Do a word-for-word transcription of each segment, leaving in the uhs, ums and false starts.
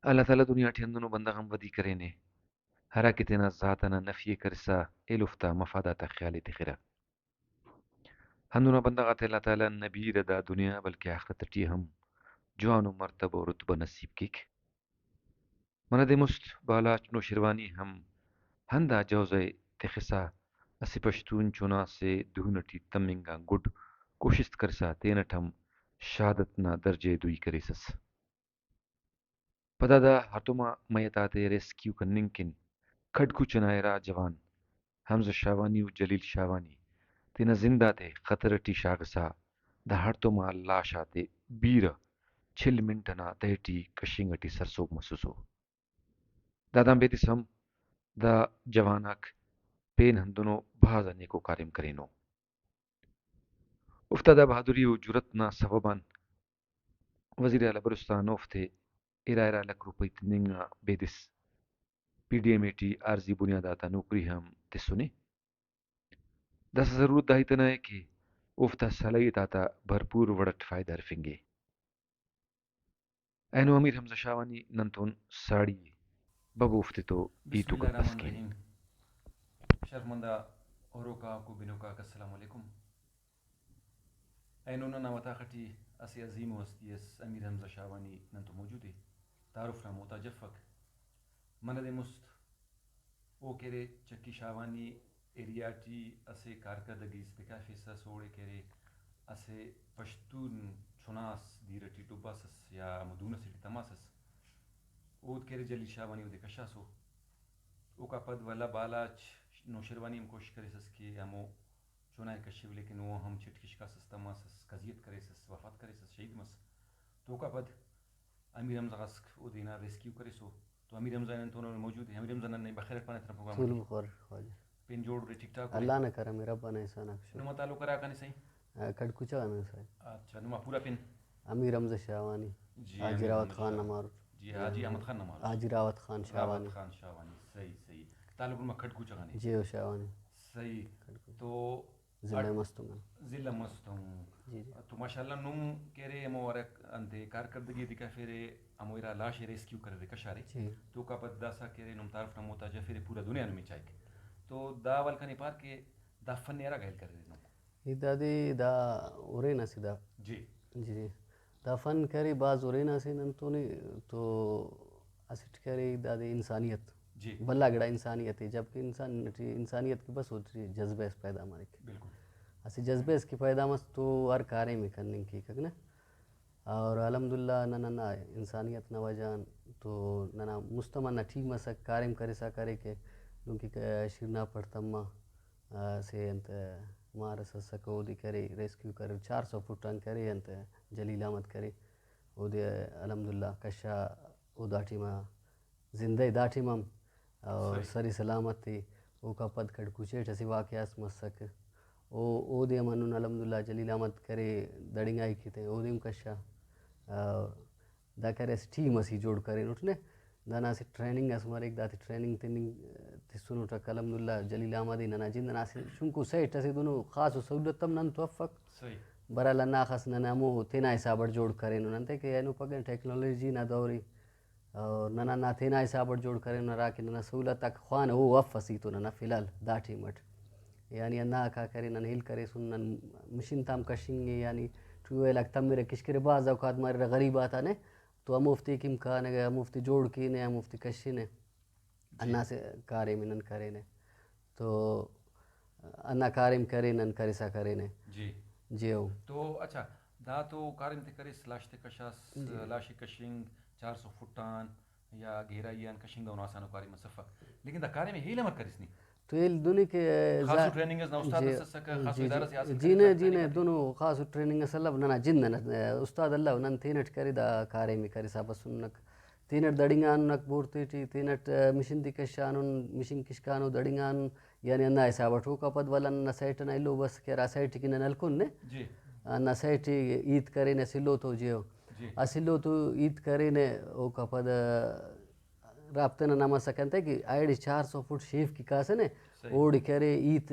اللہ تعالیٰ دنیا ٹی ہندنو بندغ آن ودی کرینے، ہراکہ تینا ذات ئنا نفی ءِ کرسا ایلوفتا مفاد آتا خیال ءِ تخرہ۔ ہندن آ بندغ آتے اللہ تعالیٰ نہ بیرہ دا دنیا بلکہ آخرت ٹی ہم جوانو مرتبہ و رتبہ نصیب کیک۔ منہ دے مست بالاچ نوشیروانی ہم ہندا جوزہ ءِ تخسا اسہ پشتون چنا سے دہن ٹی تمنگ آن گڈ کوشست کرسا تینٹ ہم شہادت نا درجہ ءِ دوئی کریسس۔ پدا دا ہڑتوما میت آتے ریسکیو کننگ کن کھڈ کوچہ نا ارا جوان حمزہ شاہوانی و جلیل شاہوانی تینا زند آتے خطر ٹی شاغسا دا ہڑتوما لاش آتے بیرہ چل منٹ ئنا تہہ ٹی کشنگ ٹی سرسہب مسسو۔ دادان بیدس ہم دا جوان آک پین ہندنو بھاز آ نیکو کاریم کرینو۔ اوفتا دا بہادری و جرات نا سوب آن وزیر اعلیٰ بلوچستان اوفتے ارا ارا لکھ روپئی تننگ نا بیدس پی ڈی ایم اے ٹی عارضی بنیاد آتا نوکری ہم تسنے۔ داسہ ضرورت دا ہیت ئنا ءِ کہ اوفتا صلاحیت آتا بھرپور وڑ اٹ فائدہ ہرفنگے۔ اینو امیر حمزہ شاہوانی ننتون ساڑی ءِ، ببو اوفتے تو ہیت و گپ اس کین۔ شرفمند آ ہروک آک و بنوک آک السلام علیکم۔ اینو ننا وطاخ ٹی اسہ عظیم و ہستی اس امیر حمزہ شاہوانی ننتون موجود ءِ۔ تعارف نا محتاج افک۔ منہ دے مست او کہ ارے چکی شاہوانی ایریا ٹی اسہ کارکردگی اس بکافیسس، اوڑے کہ ارے اسہ پشتون چناس دیر ٹی ڈباسس یا ہمو دون اسے ٹی تماسس، اود کہ ارے جلیل شاہوانی اودے کشاسو۔ اوکا پد ولدا بالاچ نوشیروانی ہم کوشش کریسس کہ ہمو چنا ءِ کشو، لیکن او ہم چٹ کشکاسس، تماسس، کذیت کریسس، وفات کریسس، شہید مس۔ تو اوکا پد امیر حمزہ غاسک اودے ہنا ریسکیو کریسو۔ تو امیر حمزہ نن تون موجود ءِ۔ امیر حمزہ، نن نے بخیر اٹ پانہ تینا پروگرام سول ٹی۔ بخیر، خواجہ۔ پین جوڑ ارے، ٹھیک ٹھاک ارے؟ اللہ نا کرم ءِ، رب نا احسان آک شکر۔ نما تعلق ہرا کنے سائیں؟ آ، کھڈکوچہ غانے سائیں۔ اچھا، نما پورا پن؟ امیر حمزہ شاہوانی۔ جی، حاجی امیر راوت حمزہ خان شاہ-، نا ماروٹ۔ جی، حاجی احمد خان نا ماروٹ۔ حاجی راوت خان شاہوانی۔ راوت خان شاہوانی، صحیح، صحیح۔ تعلق نما کھڈکوچہ غانے؟ جی او شاہوانی۔ صحیح۔ کھڈکوچہ۔ تو ضلع اٹ-، مستونگ آن۔ ضلع مستونگ۔ جی، جی۔ تو ماشاءاللہ نم کہ ارے ہمو ہرا انتے کارکردگی تے کرفیرے، ہمو ارا لاش ءِ ریسکیو کریرے، کشارے۔ جی۔ تو اوکا پد داسہ کہ ارے نم تعارف نا محتاج ہرفیرے، پورا دنیا نمے چائک۔ تو دا حوال کنے پار کہ دا فن ءِ ہرا گائل کریرے نم؟ ای دادے دا ہرین اسہ دا۔ جی۔ جی، جی۔ دا فن کرے بھاز ہرین اسہ نن تونے تو اسٹ کرے دادے انسانیت۔ جی۔ بھلا گڑا انسانیت ءِ، جبکہ انسان ٹی، انسانیت کہ بس اوٹی جذبہ اس پیدا مریک۔ بالکل۔ اسہ جذبہ اس کہ پیدا مس تو ہر کاریم ءِ کننگ کیک نا۔ اور الحمدللہ نن ہندا انسانیت نا وجہ آن تو ننا مست ہم ہندا ٹیم اسک کاریم کرسا کرے کہ دنکہ ک-، شیرنا پڑ تما، آ، اسہ انت مار اس اسکہ اودے کرے ریسکیو کریر، چار سو فٹ آن کرے انت جلیل احمد کرے اودے الحمدللہ کشا او دا ٹائما زندہ ءِ دا ٹائم ہم اور صحیح۔ سر سلامت ءِ۔ اوکا پد کھڈکوچہ ٹی اسہ واقعہ اس مسکہ۔ او، اودے ہم ہندن الحمدللہ جلیل احمد کرے دڑنگائی کیتے اودے ہم کشا۔ اور دا کرے اسہ ٹیم اسے جوڑ کرینٹ نے۔ دانا اسہ ٹریننگ اس مریک، داتے ٹریننگ تننگ تسنٹ اک الحمدللہ جلیل احمد ءِ ننا جند ئنا اسہ چنکو سیٹ اسے دنو خاص و سہولت ہم نن تو افک۔ صحیح۔ برحال ہنداخس نن ہمو تینا حساب اٹ جوڑ کرینن انتئے کہ اینو پگہ ٹیکنالوجی نا دور ءِ۔ اور ننا نا تینا حساب اٹ جوڑ کرینن، ہراکہ ننا سہولت آک خوانہ او اف اسہ ہیت تو ننا فی الحال دا ٹائم اٹ۔ یعنی ہنداکا کرے نن ہیل کریسن، نن مشین تام کشنگ ءِ، یعنی ٹیوب ویل آک تمرہ کشکرہ، بھاز اوقات مریرہ غریب آتا نے تو ہموفتے کم کانگہ، ہموفتے جوڑ کینہ، ہموفتے کشنہ۔ جی۔ ہندا اسہ کاریم ءِ نن کرینہ تو ہندا کاریم کرے نن کرسا کرینے۔ جی۔ جی ہو۔ تو اچھا، دا تو کاریم تے کریس، لاش تے کشاس، جی۔ لاش ءِ کشنگ، چار سو فٹ آن یا گہرائی آن کشنگ دہنو آسانو کاریم اس افک، لیکن دا کاریم ءِ ہیل امر کریس نی؟ تو ہیل دنی کہ خاصو زا-، ٹریننگ اس نا استاد جی، اس اسکہ، خاصو جی، ادارہ جی۔ سے حاصل جی کرے، نے، جی نے، دنو خاصو ٹریننگ اس الو، ننا جند ئنا استاد الو، نن تینٹ کرے دا کاریم ءِ کرسا بسنک۔ تینٹ دڑنگاننک بورتے ٹی، تینٹ مشین تے کشانن، مشین کشکانو دڑنگانن، یعنی ہندا حساب اٹ۔ اوکا پد ولدا ننا سیٹ ئنا ایلو بس کہ ہرا سیٹ کہ نن ہلکن نے، جی۔ ہندا سیٹ ءِ ہیت کرینے اسہ ایلو تو جیو۔ جی۔ اسہ ایلو تو ہیت کرینے، اوکا پد رابطہ ننا مسکہ انتئے کہ ایڑے چار سو فٹ شیف کہ کاسہ نے، صحیح۔ اوڑے کہ ارے ہیت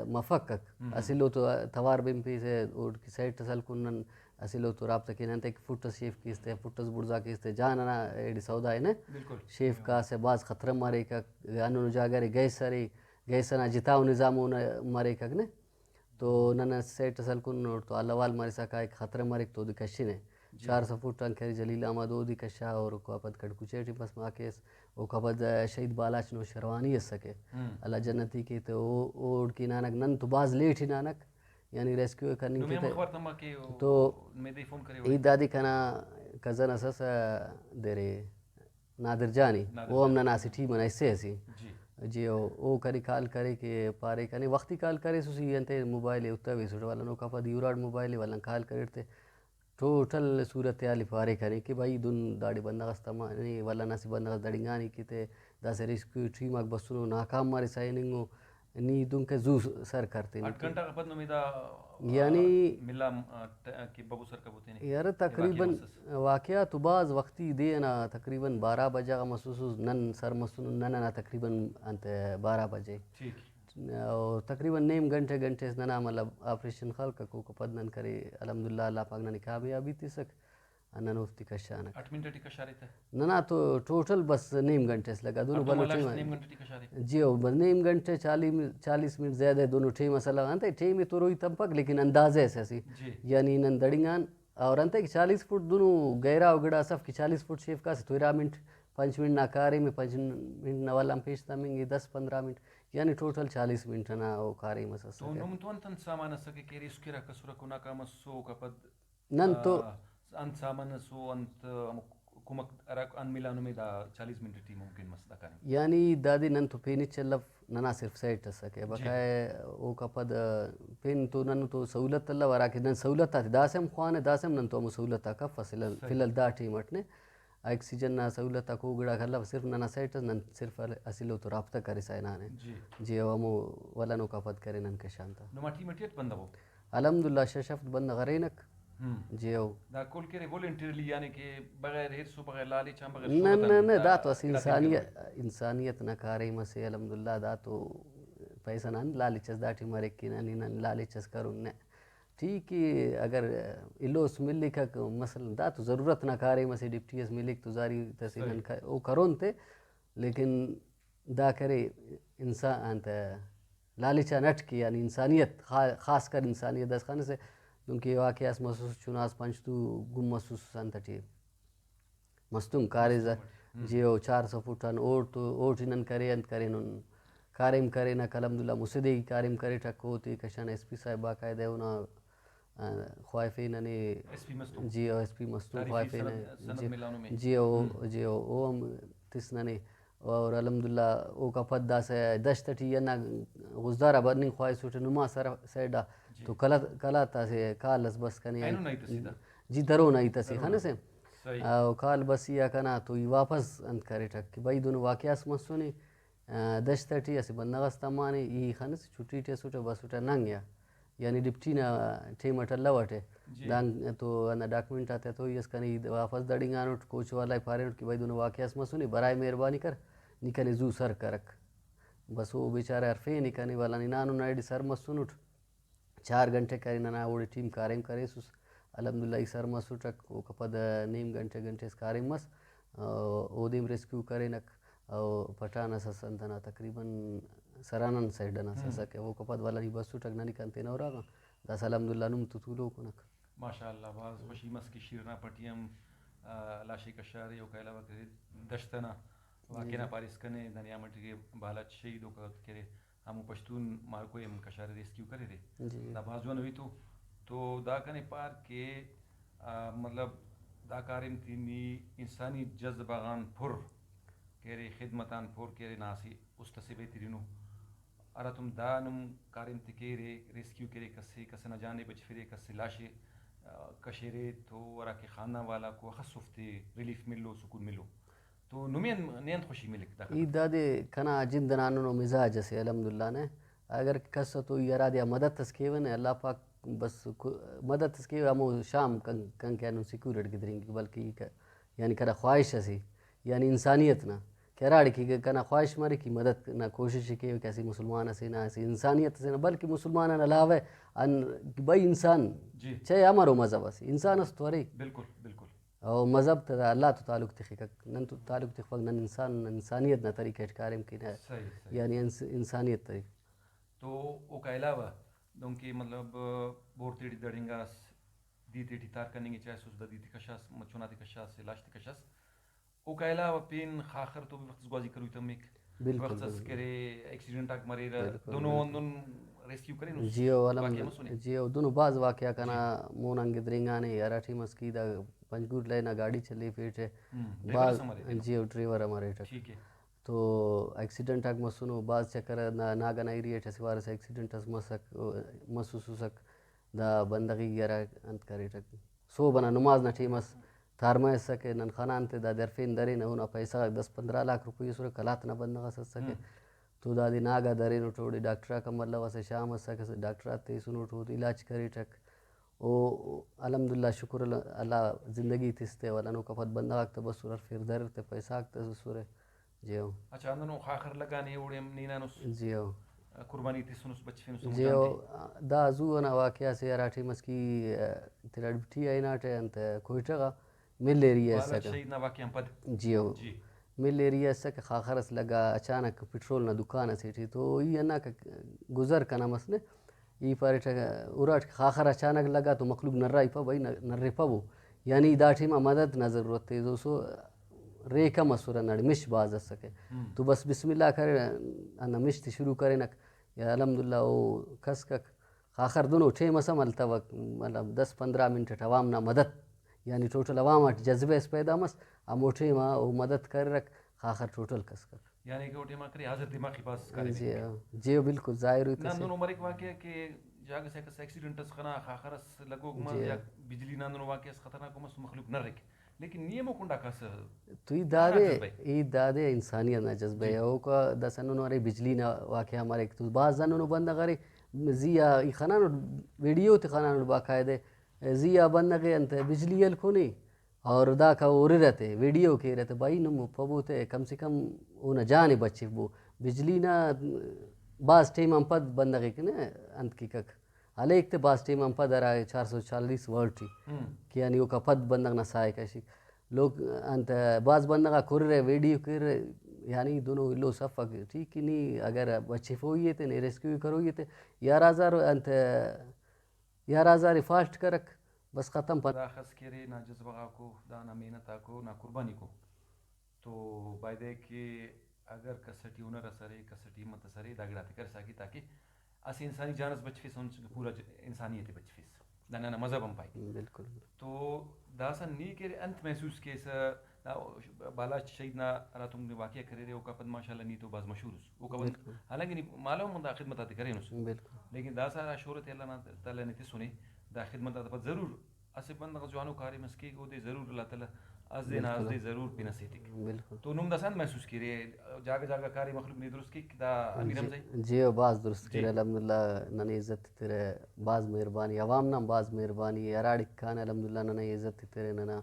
مفکک۔ ہم۔ اسہ ایلو تو توار بنپیسہ، اوڑکہ سیٹ ئس ہلکن نن، اسہ ایلو تو رابطہ کینہ، انتئے کہ فٹ ئس شیف کیس تہ، فٹ ئس بڑزا کیس تہ، جان ئنا ایڑے سودا ءِ نہ۔ بالکل۔ شیف کاسہ بھاز خطرہ مریکک، ہندنو جاگہ ارے گیس ارے، گیس ئنا جتا ءُ نظام اونا مریکک نہ۔ تو نن اسہ سیٹ ئس ہلکن اوڑتون حال احوال مرسا کائک، خطرہ مریک تو اودے کشنہ۔ جی۔ چار سو فٹ آن کہ ارے جلیل احمد اودے کشا اور اوکا پد کھڈکوچے ٹی بس ما کیس، اوکا پد شہید بالاچ نوشیروانی ئسکہ، ہم۔ اللہ جنتی کے، تو او، اوڑکہ ہنانک، نن تو بھاز لیٹ ہنانک، یعنی ریسکیو کننگ نمے کہ ہم تہ-، اخبار تما کہ او تو میدے فون کرے ای ہوئے۔ دادے کنا کزن ئس ئس، دیرے نادر جان ای، نادر او ہم جان۔ ننا اسہ ٹیم ئنا حصہ ئسے۔ جی۔ جی، او، او کنے کال کرے کہ پارے کنے وختی کال کریسس ای انتئے موبائل ئے اتویسٹ ولن اوکا پد ای اراٹ موبائل ئے ولن کال کریر تہ ٹوٹل صورتحال ئے پارے کنے کہ بھئی دن داڑے بندغ ئس تمانے ولن اسہ بندغ ئس دڑنگانے کہ تہ داسہ ریسکیو ٹیم آک بسنو ناکام مرسا ہننگو۔ نی دنکہ زو سر کر تینے۔ ہٹ گھنٹہ غا پد نمے دا، یعنی ملا، آ، ٹ-، کہ ببو سر کبو تینے یار، کہ واقعہ تقریباً مسس۔ واقعہ تو بھاز وختی دے ئنا تقریباً بارہ بجہ غا مسوسس، نن سر مسنن، نن ئنا تقریباً انت بارہ بجے۔ ٹھیک۔ اور تقریباً نیم گھنٹہ، گھنٹہ اس ننا مطلب آپریشن خلکک، اوکا پد نن کرے الحمدللہ اللہ پاک ننے کامیابی تسک۔ نن اوفتے کشانک۔ ہٹ منٹ ٹی کشارے تہ؟ ننا تو ٹوٹل بس نیم گھنٹہ اس لگا، دونوں ہڑتوم بھلو ٹائم۔ نیم گھنٹہ ٹی کشارے؟ جی ہو، بس نیم گھنٹہ چالیس منٹ، چالیس منٹ زیادہ دونوں ٹائم اس لگا، انتئے ٹائم ئے تو روئی تمپک لیکن اندازہ اس اسے۔ جی۔ یعنی نن دڑنگان اور انتئے کہ چالیس فٹ دونوں گہرا و گڑاس اف کہ چالیس فٹ شیف کاسہ تو ارا منٹ، پنچ منٹ نا کاریم ئے، پنچ منٹ نا ولان پیش تمنگے، دس پندرہ منٹ، یعنی ٹوٹل چالیس منٹ ئنا او کاریم اس تو اسکہ۔ نم تو انت انت سامان اسکہ کہ ریسکیو ہرا کسرکو ناکام مسو اوکا پد نن تو آ، انت سامان اس او، انت ہمو کمک ہرا انت ملا نمے دا چالیس منٹ ٹی ممکن مس دا کاریم؟ یعنی دادے نن تو پین ہچ الو، ننا صرف سیٹ اسکہ، جی۔ بقایا اوکا پد پین تو نن تو سہولت الو، ہراکہ نن سہولت آتے داسہ ہم خوانہ، داسہ ہم نن تو ہمو سہولت آک اف، فی الحال، صحیح۔ فی الحال دا ٹائم اٹ نے آکسیجن نا سہولت آک او گڑاک الو، صرف ننا سیٹ اس، نن صرف اسہ ایلو تو رابطہ کرسا ہنانے۔ جی۔ جی، او ہمو ولن اوکا پد کرے نن کشان تا۔ نما ٹیم ٹی اٹ بندغ او؟ الحمدللہ شش ہفت بندغ ارینک۔ ہم۔ جی او۔ دا کل کہ ارے والنٹریلی، یعنی کہ بغیر ہرس و بغیر لالچ آن، بغیر نہ، شہرت نہ، آن نہ، دا دا تو اسہ گڑاتے انسانیت، کننگ۔ انسانیت نا کاریم اسے، الحمدللہ۔ دا تو پیسہ نا لالچ اس دا ٹائم مریک کہ نن، نن لالچ اس کرون نہ۔ ٹھیک ءِ، اگر ایلوس ملکک، مثلاً دا تو ضرورت نا کاریم اسے، ڈپٹی اس ملک تو زاری تسے صحیح۔ نن ک-، او کرون تے، لیکن دا کرے انسان انت لالچ آن ہٹ کے، یعنی انسانیت، خا-، خاص کر انسانیت داسہ خنسہ، دنکہ واقعہ اس مسوس، چناس پنچ تو گم مسوس انت ٹی مستونگ کاریزہ۔ مستونگ اٹ۔ ہم۔ جی او، چار سو فٹ آن اوڑ تو، اوٹی نن کرے انت کرینن، کاریم کرینک، الحمدللہ مسہ دے ای کاریم کریٹک، اوتے کشان ایس پی صاحب باقاعدہ اونا آ، خواہفے ننے۔ S P Mastung. جی او، ایس پی مستونگ تعریفی خواہفے سند، ننے۔ سند جی، ملانو مے۔ جی او، ہم۔ جی او، او ہم تس ننے۔ اور الحمدللہ اوکا پد داسہ دشت ٹی ہندا غزدارا بننگ خواہسٹ نما سر سائیڈا جی۔ تو کلا، کلا تا اسہ کال اس بس کنے۔ اینو نا ہیت اسے دا۔ جی، درو نا ہیت اسے درو نا۔ خنسہ۔ صحیح۔ آ، او کال بس ای آ کنا تو ای واپس انت کریٹک کہ بھئی دہنو واقعہ اس مسنے۔ آ، دشت ٹی اسہ بندغ اس تمانے، ای خنس چھٹی ٹی اسٹ بسٹ ننگ یا، یعنی ڈپٹی نا ٹائم اٹ الوٹ۔ جی۔ دان تو ہندا ڈاکومنٹ آتے تو ای اس کنے ای واپس دڑنگانٹ، کوچ والا ءِ پارینٹ کہ بھئی دہنو واقعہ اس مسنے، برائے مہربانی کر نی کنے زو سر کرک۔ بس او بیچارہ ہرفینے کنے والا ننانو نا ایڑے سر مسنٹ۔ چار گھنٹہ کرے ننا اوڑے ٹیم کاریم کریسس، الحمدللہ ای سر مسٹک، اوکا پد نیم گھنٹہ گھنٹہ اس کاریم مس، اودے ہم ریسکیو کرینک، او پٹھان اس ئس انت ئنا تقریباً سرانان سائیڈ ئنا اس ہم۔ اسکہ، اوکا پد ولدا نی بسٹک ننکان تینا اراغان، داسہ الحمدللہ نم تو تولوک انک۔ ماشاءاللہ، بھاز خوشی مس کہ شیرنا پٹی ہم، آ، لاشے کشارے، اوکا علاوہ کہ دشت ئنا واقعہ نا جی۔ پاریس کنے، دا نیام ٹی کہ بالاچ شہید اوکا کہ ارے، ہمو پشتون مارکو ءِ ہم کشارے، ریسکیو کریرے۔ جی۔ دا بھاز جوانو ہیت ءُ۔ تو دا کنے پار کہ، آ، مطلب دا کاریم تے نی انسانی جذبہ غان پر کہ ارے، خدمت آن پر کہ ارے، نا اسہ است اسہ بہترینو۔ ہراتم دا نم کاریم تے کیرے، ریسکیو کیرے، کسے، کس ئنا جان ئے بچفرے، کسے لاشے، آ، کشیرے تو ہراکہ خاندان والاکو اخس اوفتے ریلیف ملو، سکون ملو۔ تو نمے آن نے انت خوشی ملک دا ای خبر؟ دادے کنا جند ئنا ہندنو مزاج اسے الحمدللہ نے۔ اگر کس تو ای ہرادے آ مدد اس کیوہ نے، اللہ پاک بس کو-، مدد اس کیوہ، ہمو شام کن، کن کہ ہندن سکون اٹ گدرینگک، بلکہ ای ک-، یعنی کنا خواہش اسے، یعنی انسانیت نا، ہراڑے کہ کنا خواہش مرے کہ مدد نا کوشش ءِ کیوہ کہ اسہ مسلمان اسے نا، اسہ انسانیت اسے نا، بلکہ مسلمان آن علاوہ ان بھئی انسان جی۔ چاہے امرو مذہب اسے، انسان اس تو ارے۔ بالکل، بالکل۔ او مذہب تا اللہ تو تعلق تخکک، نن تو تعلق تخپک، نن انسان، انسانیت نا طریقہ اٹ کاریم کینہ، صحیح، صحیح۔ یعنی انس-، انسانیت طریقہ۔ تو اوکا علاوہ دنکہ مطلب بور تیٹی دڑنگاس، دی تیٹی تار کننگ ءِ چائسس، دا دی تے کشاس، چنا تے کشاس، لاش تے کشاس۔ اوکا علاوہ پین خاخر تو بھی وخت اس گوازی کروئی تمک۔ بالکل، وخت اس بالکل۔ کرے، ایکسیڈنٹ آک مریرہ، بالکل، دنو بالکل۔ ہندن ریسکیو کرینس۔ جی او، الحمد-، واقعہ مسنے۔ جی او، دنو بھاز واقعہ کنا جی۔ مون آن گدرینگانے، ہرا ٹائم اس کہ دا پنجگور لائن آ گاڑی چلیفیٹہ۔ ہم، ڈرائیور بھاز، اس ہم ارے تینا؟ جی او، ڈرائیور ہم ارے ٹک۔ ٹھیک ہے۔ تو ایکسیڈنٹ آک مسنو، بھاز چکر نا-، ناگہ نا ایریا ٹی اسہ وار اسہ ایکسیڈنٹ اس مسک، مسوسسک، دا بندغی ہرا انت کریٹک، صوب ئنا نماز نا ٹائم اس تارمہ اسکہ، نن خنان تے دا درفین درینہ، اونا پیسہ غاک دس پندرہ لاکھ روپئی اسرہ، قلات نا بندغ اس اسکہ۔ ہم۔ تو دادے ناگہ درینٹ، اوڑے ڈاکٹر آک ہم ملو، اسہ شام اسکہ، اسہ ڈاکٹر آتے ایسنٹ، اودے علاج کریٹک۔ او الحمدللہ، شکر ال-، اللہ زندگی تس تے، ولدا اوکا پد بندغ آک تہ بسر، ہرفیر دریر تہ پیسہ آک تہ اسرہ۔ جی ہو۔ اچھا، ہندنو خاخر لگانے، اوڑے ہم نینانس، جی ہو۔ قربانی تسنس، بچفینس ہمو جی جان ہو۔ تے۔ دا زو ئنا واقعہ سے، ہرا ٹائم اس کہ، آ، تینا ڈیوٹی آ ہناٹہ انت کوئٹہ غا، مل ایریا بالغ اسکہ۔ شہید نا واقعہ آن پد۔ جی ہو۔ جی۔ مل ایریا اسکہ، خاخر اس لگا، اچانک پٹرول نا دکان اسے ٹی تو ای ہندا کہ گزر کنا مسنے، ای پاریٹہ اراٹ کہ خاخر اچانک لگا تو مخلوق نرا، ای پا بھئی نہ-، نرپبو، یعنی دا ٹائما مدد نا ضرورت ءِ، دو سو ریک ہم اسر ہنداڑے، مش بھاز اسکہ۔ ہم۔ تو بس بسم اللہ کرے، ہندا مش تے شروع کرینک۔ یا الحمدللہ او کسکک۔ خاخر دنو ٹائم اس ہم ہلتوک، مطلب دس پندرہ منٹ اٹ عوام نا مدد، یعنی ٹوٹل عوام اٹ جذبہ اس پیدا مس، ہمو ٹائما او مدد کریرک، خاخر ٹوٹل کسکک۔ یعنی کہ او ٹائما کرے حاضر دماغی بھاز کاریم جی ایتک۔ ہاں، جی ہاں، بالکل، ظاہر ہوئی نا تسے۔ ہندنو مریک واقعہ کہ جاگہ سے کس ایکسیڈنٹ اس خنا، خاخر اس لگوک مر، جی۔ یا بجلی نا ہندنو واقعہ اس خطرناک مس، مخلوق نرک، لیکن نی ہمو کنڈا کس تو ای دادے، جذبہ ءِ۔ ای دادے انسانیت نا جذبہ جی۔ ءِ۔ اوکا داسہ ہندنو ارے، بجلی نا واقعہ مریک تو بھاز ہندنو بندغ ارے، زی آ ای خنانٹ، ویڈیو تے خنانٹ باقاعدہ، زی آ بندغ ءِ انت بجلی ہلکونے، اور داکا ہُررہ تہ، ویڈیو کیرہ تہ، بھائی نم پبو تہ، کم سے کم اونا جان ئے بچفبو۔ بجلی نا بھاز ٹائم آن پد بندغ ئے کنے انت کیکک، ہلیک تہ بھاز ٹائم آن پد ہرا چار سو چالیس وولٹ ٹی ہم۔ کہ یعنی اوکا پد بندغ نا ساہ ئے کشک۔ لوگ انت بھاز بندغ آک ہُررہ، ویڈیو کیرہ، یعنی دنو ایلو سفک، ٹھیک کہ نی اگر بچفوئی ئے تہ، نے ریسکیو کروئی ئے تہ، یارہ ہزار انت یارہ ہزار ئے فالٹ کرک، بس ختم پن۔ داخس کہ ارے نا جذبہ غاکو، دانا محنت آکو، نا قربانیکو، تو بایدے کہ اگر کس ٹی ہنر ئس ارے، کس ٹی ہمت ئس ارے، دا گڑاتے کرسا کہ تاکہ اسہ انسانی جان ئس بچفیس، ہن پورا ج-، انسانیت ئے بچفیس۔ دا ننا مذہب ہم پائک۔ بالکل۔ تو داسہ نی کہ ارے انت محسوس کیسہ؟ دا بالاچ شہید نا ہراتم واقعہ کریرے، اوکا پد ماشاءاللہ نی تو بھاز مشہور اس۔ اوکا پد بالکل۔ حالانکہ نی مالو ہم دا خدمت آتے کرینس۔ بالکل۔ لیکن داسہ ہرا شہرت اللہ تعالیٰ نے تسنے، دا خدمت آتا پد ضرور اسہ بندغ جوانو کاریم اس کیک، اودے ضرور اللہ تعالیٰ اس دے نا بالکل۔ اس دے ضرور پن اسے ایتک۔ بالکل۔ تو نم داسہ انت محسوس کیرے، جاگہ جاگہ کاریم مخلوق نے درست کیک، دا امیر جی، حمزہ ءِ؟ جی، او بھاز درست جی۔ کیرے، الحمدللہ ننے عزت تیرے، بھاز مہربانی، عوام نا ہم بھاز مہربانی، ہراڑے کانہ الحمدللہ ننے عزت تیرے، ننا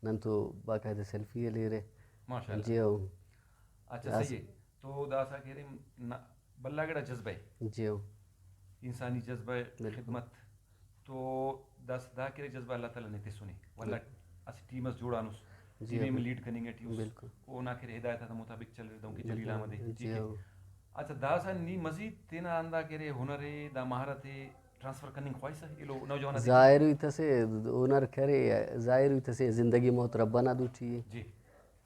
نن تو باقاعدہ سیلفی ءِ لیرہ۔ ماشاءاللہ۔ جی ہو۔ اچھا، داسہ۔ صحیح ہے۔ تو داسہ کہ ارے نا-، بھلا گڑا جذبہ ءِ۔ جی ہو۔ انسانی جذبہ ءِ، بالکل۔ خدمت۔ تو داسہ دا کہ ارے جذبہ اللہ تعالیٰ نے تسنے۔ ولدا بالکل۔ اسہ ٹیم اس جوڑانس۔ جی ٹیم ءِ ہو۔ لیڈ کننگ ٹی اس۔ بالکل۔ اونا کہ ارے ہدایت آتا مطابق چلرے، دہنکہ جلیل بالکل۔ احمد ءِ۔ جی ٹھیک ہے۔ ہو۔ اچھا، داسہ نی مزید تینا ہندا کہ ارے ہنر ءِ، دا مہارت ءِ ٹرانسفر کننگ خواہسہ ایلو نوجوان آتے ٹی؟ ظاہر ہوئی تسے، ہنر کرے، ظاہر ہوئی تسے، زندگی موت رب ئنا دوٹی ءِ۔ جی۔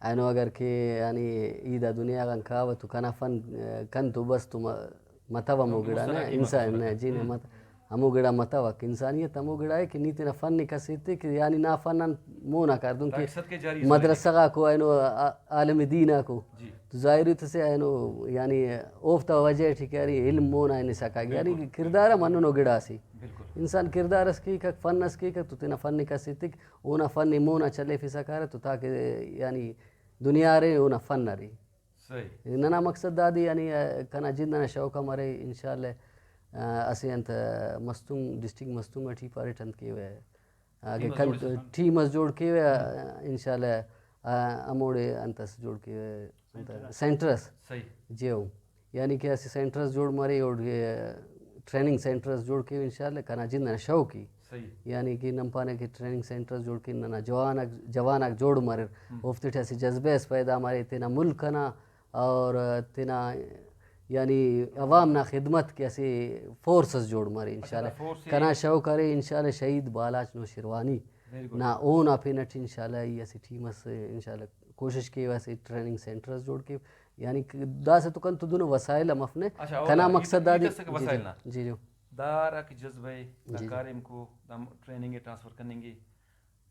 اینو اگر کہ یعنی ای دا دنیا غان کاوہ تو کنا فن، آ، کن تو بس تو م-، متو ہمو دہنکہ گڑا نا، مستغاک قیمت انسان اس نا، رکھہ۔ جی نا، ہم۔ مت-، ہمو گڑا متوک۔ انسانیت ہمو گڑا ءِ کہ نی تینا فن ئے کس ایتک، یعنی نا فن آن مون آ کار، دنکہ داکہ صدقہ جاری اس مریک۔ مدرسہ غاکو اینو، آ-، عالم دین آکو۔ جی۔ تو ظاہر ءِ تسے اینو، یعنی اوفتا وجہ ٹی کہ ارے علم مون آ ہنسا کائک، یعنی بالکل۔ کردار ہم ہندنو گڑاسے۔ بالکل۔ انسان کردار اس کیکک، فن اس کیکک تو تینا فن ئے کس ایتک، اونا فن ئے مون آ چلیفسا کارہ تو تاکہ یعنی دنیا ارے اونا فن ارے۔ صحیح۔ ننا مقصد دادے یعنی، آ، کنا جند ئنا شوق ہم ارے انشاءاللہ، آ، اسہ انت مستونگ، ڈسٹرکٹ مستونگ ٹی پاریٹ انت کیوہ۔ اگہ ٹیم اس کن-، جوڑ اس۔ ٹیم اس جوڑ کیوہ، ہم۔ انشاءاللہ، آ، ہموڑے انت اس جوڑ کیوہ۔ سینٹر اس۔ صحیح۔ جی ہو۔ یعنی کہ اسہ سینٹر اس جوڑ مرے، اوڑے ٹریننگ سینٹر اس جوڑ کیو انشاءاللہ، کنا جند ئنا شوق ءِ۔ صحیح۔ یعنی کہ نن پانہ کہ ٹریننگ سینٹر اس جوڑ کین، ننا جوان آک، جوان آک جوڑ مریر، ہم۔ اوفتے ٹی اسہ جذبہ اس پیدا مرے تینا ملک ئنا اور تینا یعنی عوام نا خدمت کہ اسہ فورس اس جوڑ مرے انشاءاللہ۔ فورس ءِ۔ کنا شوق ارے انشاءاللہ شہید بالاچ نوشیروانی ویری گڈ۔ نا اونا پن اٹ انشاءاللہ ای اسہ ٹیم اس انشاءاللہ کوشش کیوہ اسہ ٹریننگ سینٹر اس جوڑ کیو۔ یعنی کہ داسہ تو کن تو دنو وسائل ہم افنے۔ اچھا، کنا اولا، مقصد ہیت، دادے۔ ہیت اسکہ جی، وسائل جی، نا۔ جی، جی۔ دا ہراکہ جذبہ ءِ، دا جی، جی۔ کاریم کو، دا ٹریننگ ءِ ٹرانسفر کننگ ءِ،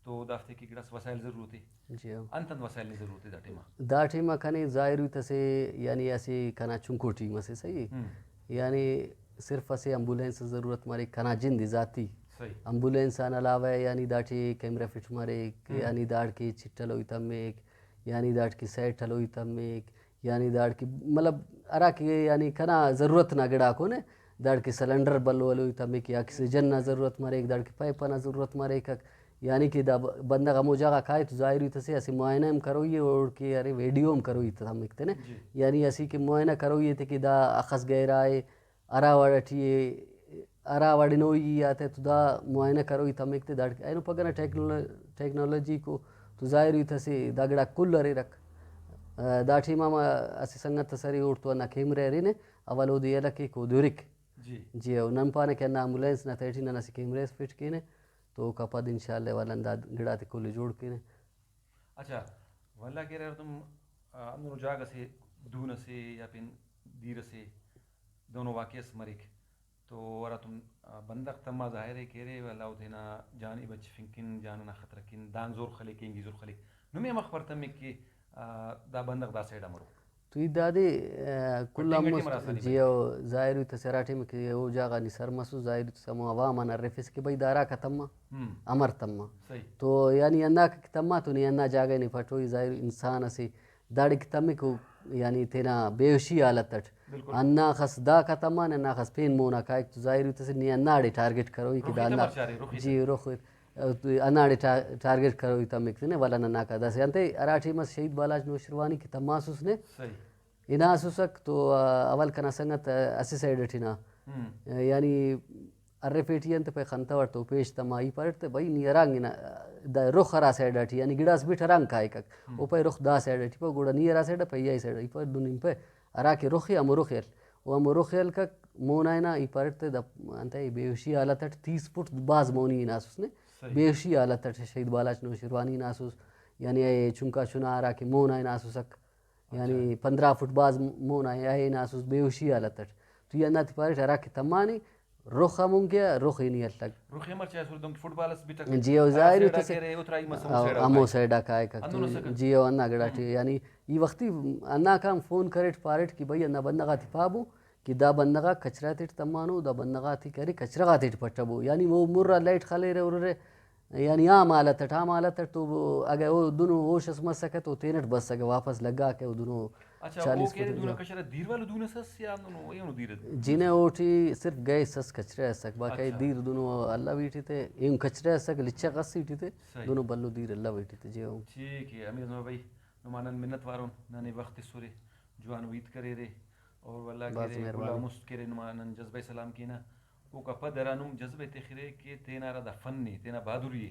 تو دافتے کہ گڑاس وسائل ضرورت ءِ۔ جی ہاں۔ انت انت وسائل نا ضرورت ءِ دا ٹائما؟ دا ٹائما کنے ظاہر ہیت اسے، یعنی اسہ کنا چنکو ٹیم اسے، صحیح ءِ؟ ہم۔ یعنی صرف اسہ ایمبولینس ضرورت مریک کنا جند ذاتی۔ صحیح۔ ایمبولینس آن علاوہ یعنی داٹی کیمرہ فٹ مریک، ہم۔ یعنی داڑکہ چٹ ہلوئی تمک، یعنی داٹی سیٹ ہلوئی تمک، یعنی داڑکہ مطلب ہراکہ یعنی کنا ضرورت نا گڑاکو نے، داڑکہ سلنڈر بھلو ہلوئی تمک یا آکسیجن نا ضرورت مریک، داڑکہ پائپ ئنا ضرورت مریک، یعنی کہ دا ب-، بندغ ہمو جاگہ کائے تو ظاہر ہیت اسے، اسہ معائنہ ہم کروئی ءِ، اوڑکہ ارے ویڈیو ہم کروئی تمک تینے۔ جی۔ یعنی اسیکہ معائنہ کروئی ءِ تے کہ دا اخس گہرا ءِ، ہرا وڑ ٹی ءِ، ہرا وڑ ہنوئی آتے تو دا معائنہ کروئی تمک تے داڑکہ اینو پگہ نا ٹیکنالو-، ٹیکنالوجی کو تو ظاہر ہیت اسے دا گڑاک کل ہریرک۔ آ، دا ٹائما ما اسہ سنگت اس ارے اوڑتو ہندا کیمرہ ہرینے، اول اودے یلہ کیک اودے ہرک۔ جی۔ جی او نن پانہ کہ ہندا ایمبولینس نا تہٹی نن اسہ کیمرہ اس فٹ کینہ تو اوکا پد انشاءاللہ ولدا دا گڑاتے کل جوڑ کینہ۔ اچھا، ولدا کہ ارے ہڑتون، آ، ہندنو جاگہ سے دون اسے یا پین دیر اسے دہنو واقعہ اس مریک تو ہراتون، آ، بندغ تما ظاہر ءِ کہ ارے ولدا او تینا جان ءِ بچفنگ کن، جان ئنا خطرہ کن دان زور خلیک، اینگی زور خلیک۔ نمے ہم خبر تمک کہ، آ، دا بندغ دا سائیڈ آ مرو۔ تو ای دادے، آ، کل پٹنگ آن ٹی مست، ہمر آسانی جی بریک۔ او ظاہر ہیت اسے ہرا ٹائم کہ او جاگہ غا نی سر مسس، ظاہر ہیت اسے ہمو عوام آن ہرفیسہ کہ بھئی دا ہراکا تما، ہم۔ امر تما۔ صحیح۔ تو یعنی ہنداکہ تما تو نی ہندا جاگہ نی پٹوئی، ظاہر انسان اسے داڑے کہ تمک او یعنی تینا بے ہوشی حالت اٹ۔ بالکل۔ ہنداخس داکا تما نے، ہنداخس پین مونا کائک تو ظاہر ہیت اسے نی ہنداڑے ٹارگٹ کروئی کہ رخی دا تما ہندا چارے، رخی جی تما۔ رخ ہنداڑے ٹا-، ٹارگٹ کروئی تمک تینے، ولدا ننا کا داسہ انتئے ہرا ٹائم اس شہید بالاچ نوشیروانی کہ تماسس نے، صحیح۔ ہناسسک تو، آ، اول کنا سنگت، آ، اسہ سائیڈ اٹ ہنا۔ ہم۔ آ، یعنی ہرفیٹی انت پائے خنتوٹ تو پیش تما، ای پاریٹ تہ بھئی نی ہرانگ ہنا، دا رخ ہرا سائیڈ اٹی، یعنی گڑاس بیٹ ہرانگ کائکک۔ ہم۔ او پائے رخ دا سائیڈ اٹی پاو، گڑا نی ہرا سائیڈ آ پائے ای سائیڈ آ، ای پاریٹ دن پائے ہراکہ رخ ءِ ہمو رخ ءِ ہل۔ او ہمو رخ ءِ ہلکک، مونا ہنا، ای پاریٹ تہ دا انتئے بے ہوشی حالت اٹ تیس فٹ بھاز مونی ہناسس نے۔ صحیح۔ بے ہوشی حالت اٹ شہید بالاچ نوشیروانی ہناسس، یعنی اے چنکا چنا ہراکہ مونا ہناسسک، یعنی اچھا۔ پندرہ فٹ بھاز مونا اے ہناسس بے ہوشی حالت اٹ۔ تو ای ہنداتے پاریٹ ہراکہ تمانے رخ ہمون کہ رخ ءِ نی ہلک۔ رخ ءِ مرچی اسر دنکہ فٹ بال اس بٹک۔ جی او ہرا ظاہر ہیت اسے کہ ارے، او ترا ای مس ہمو او سائیڈ آ ہمو کائک۔ سائیڈ آ کائک۔ ہندن اسکہ۔ جی او ہندا گڑاٹی یعنی ای وختی ہنداکان فون کریٹ پاریٹ کہ بھئی ہندا بندغ آتے پابو کہ دا بندغ آک کچرہ تیٹ تمانو، دا بندغ آتے کہ ارے کچرہ غاتیٹ پٹبو، یعنی او مر آ لائٹ خلیرہ ہُررہ، یعنی عام حالت اٹ، عام حالت اٹ تو اگہ او دنو ہوش اس مسکہ تو تینٹ بسکہ، واپس لگاکہ او دنو اچھا، چالیس او کہ ارے فٹ دون آ۔ کچرہ دیر والو دون اس ئس یا ہندنو ایہنو دیر ءِ؟ جی نہ، اوٹی صرف گیس اس، کچرہ اسک، باقی اچھا۔ دیر دنو الوی ٹی تے، ایہن کچرہ اسک، لچغ اس ای ٹی تے، صحیح۔ دنو بھلو دیر الوی ٹی تے، جی او۔ ٹھیک ہے، امیر اعظم بھائی، نما نن منت وارون، ننے وخت تسرے، جوانو ہیت کریرے، اور واللہ بھاز کہ ارے مہربانی۔ گلام است کہ ارے نما نن جذبہ سلام کینہ۔ اوکا پد ہرا نم جذبہ تخرے کہ تینا ہرا دا فن ءِ، تینا بہادری ءِ،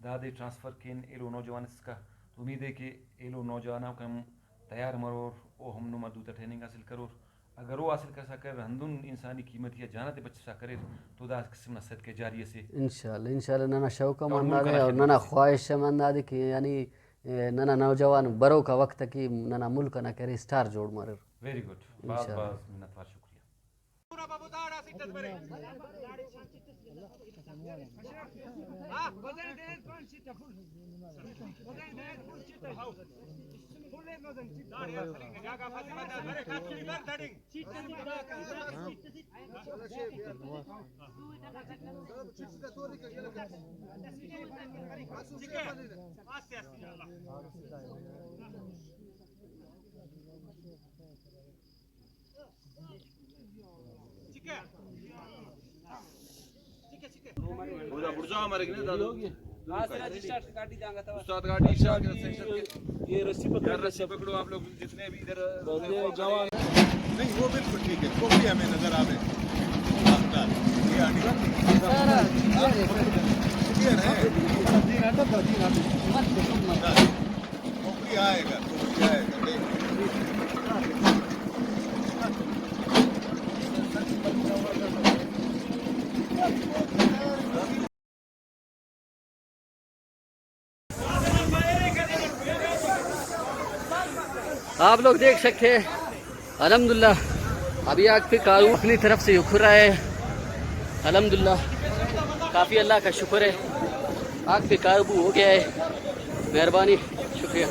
دادے ٹرانسفر کین ایلو نوجوان اسکا۔ تو امید ءِ کہ ایلو نوجوان آک ہم تیار مرور، او ہم نما دوتا ٹریننگ حاصل کرور۔ اگر او حاصل کرسا کریر، ہندن انسانی قیمتی آ جان آتے بچسا کریر، تو دا قسم نا صدقہ جاری اسے۔ انشاءاللہ، انشاءاللہ ننا شوق ہم اور ملک ہندادے نا اور خدمت ننا اسے۔ خواہش ہم ہندادے کہ یعنی، اے، ننا نوجوان بروکا وخت کہ ننا ملک ئنا کہ ارے اسٹار جوڑ مریر۔ ویری گڈ، بھاز انشاءاللہ۔ بھاز منت وار، شکریہ۔ اودا بڑزا مریک نا دادو۔ استاد گاڈی شاہ سیشن کے۔ یہ رسی پکڑو، رسی پکڑو آپ لوگ جتنے بھی ادھر۔ نہیں، وہ بالکل ٹھیک ہے، کھوپڑی ہمیں نظر آ رہے۔ یہ آ گیا۔ کھوپڑی آئے گا، کھوپڑی آئے گا، دیکھ۔ آپ لوگ دیکھ سکتے ہیں، الحمدللہ، ابھی آگ پہ قابو اپنی طرف سے اکھ رہا ہے۔ الحمدللہ، کافی اللہ کا شکر ہے، آگ پہ قابو ہو گیا ہے۔ مہربانی، شکریہ۔